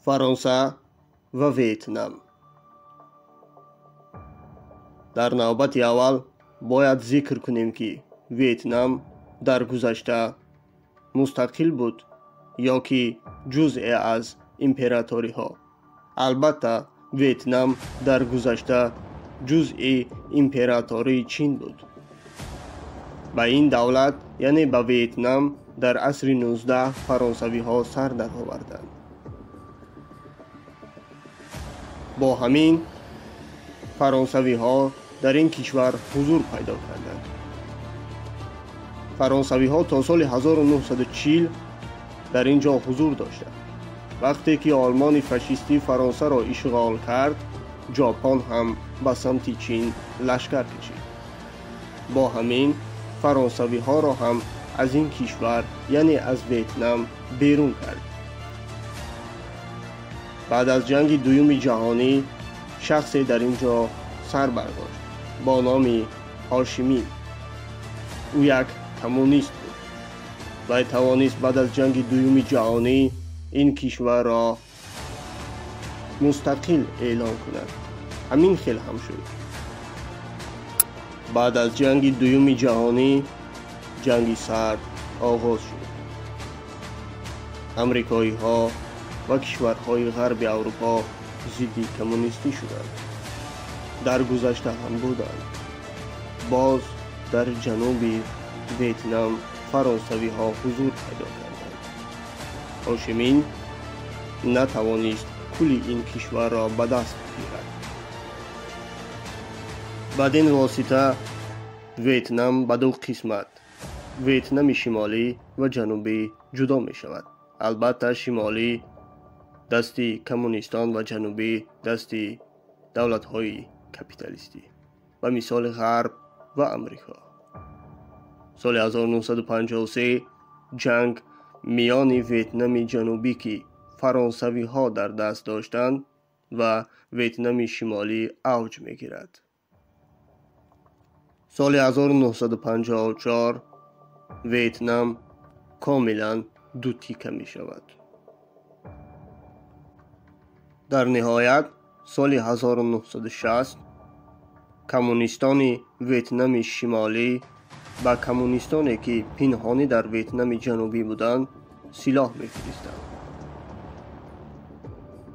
Фаронса ва Ветнам. Дар навбати аввал бояд зикр кунем, ки Ветнам дар гузашта мустақил буд ё ки ҷузъе аз императориҳо. Албатта, Ветнам дар гузашта ҷузъи императории Чин буд. Ба ин давлат, яъне ба Ветнам, дар асри 19 фаронсавиҳо сар дароварданд. Бо ҳамин фаронсавиҳо дар ин кишвар ҳузур пайдо карданд. Фаронсавиҳо то соли 1940 дар ин ҷо ҳузур доштанд. Вақте ки Олмони фашистӣ Фаронсаро ишғол кард, Ҷопон ҳам ба самти Чин лашкар кашид. Бо ҳамин фаронсавиҳоро ҳам аз ин кишвар, яъне аз Ветнам, берун кард. Баъд аз ҷанги дуюми ҷаҳонӣ шахсе дар ин ҷо сар бардошт бо номи Ҳошимин. Ӯ як коммунист буд. Вай тавонист баъд аз ҷанги дуюми ҷаҳонӣ ин кишварро мустақил эълон кунад. Ҳамин хел ҳам шуд. Баъд аз ҷанги дуюми ҷаҳонӣ ҷанги сард оғоз шуд. Амрикоиҳо ва кишварҳои ғарби Аврупо зидди коммунистӣ шуданд. Дар гузашта ҳам буданд. Боз дар ҷануби Ветнам фаронсавиҳо ҳузур пайдо карданд. Ҳошимин натавонист кулли ин кишварро ба даст гирад. Бад ин восита Ветнам ба ду қисмат, Ветнами шимолӣ ва ҷанубӣ, ҷудо мешавад. Албатта, шимолӣ дасти коммунистон ва ҷанубӣ дасти давлатҳои капиталистӣ, ба мисоли Ғарб ва Амрико. Соли 1953 ҷанг миёни Ветнами ҷанубӣ, ки фаронсавиҳо дар даст доштанд, ва Ветнами шимолӣ авҷ мегирад. Соли 1954 Ветнам комилан дутика мешавад. Дар ниҳоят соли 1960 коммунистони Ветнами шимолӣ ба коммунистоне, ки пинҳонӣ дар Ветнами ҷанубӣ буданд, силоҳ мефиристанд.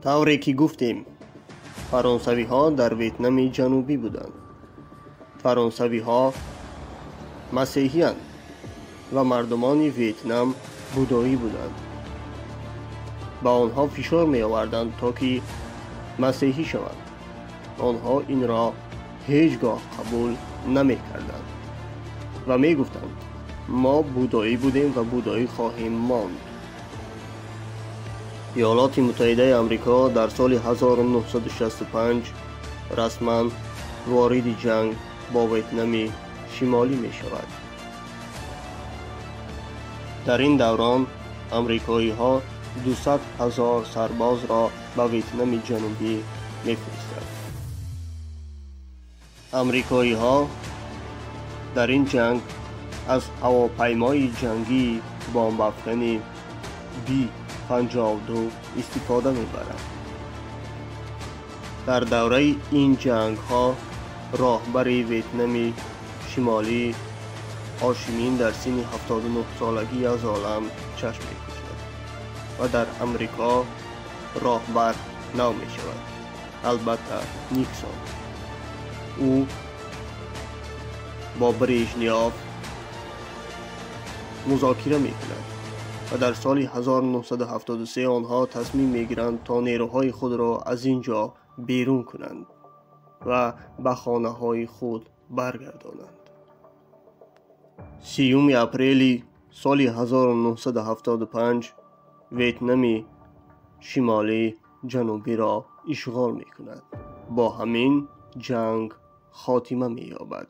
Тавре ки гуфтем, фаронсавиҳо дар Ветнами ҷанубӣ буданд. Фаронсавиҳо масеҳиянд ва мардумони Ветнам будоӣ буданд. Ба онҳо фишор меоварданд, то ки масеҳӣ шаванд. Онҳо инро ҳеҷ гоҳ қабул намекарданд ва мегуфтанд: мо будоӣ будем ва будоӣ хоҳем монд. Иёлоти Муттаҳидаи Амрико дар соли 1965 расман вориди ҷанг бо Ветнами шимолӣ мешавад. Дар ин даврон амрикоиҳо 200 ҳазор сарбозро ба Ветнами ҷанубӣ мефиристанд. Амрикоиҳо дар ин ҷанг аз ҳавопаймои ҷангии бомбафкани Б-52 истифода мебаранд. Дар давраи ин ҷангҳо роҳбари Ветнами шимолӣ Ҳошимин дар синни 79 солагӣ аз олам чашм мепӯшад ва дар Амрико роҳбар нав мешавад, албатта, Никсон. Ӯ бо Брежнев музокира мекунад ва дар соли 1973 онҳо тасмим мегиранд, то нерӯҳои худро аз ин ҷо берун кунанд ва ба хонаҳои худ баргардонанд. 30 апрели соли 1975 Ветнами шимолӣ ҷанубиро ишғол мекунад. Бо ҳамин ҷанг хотима меёбад.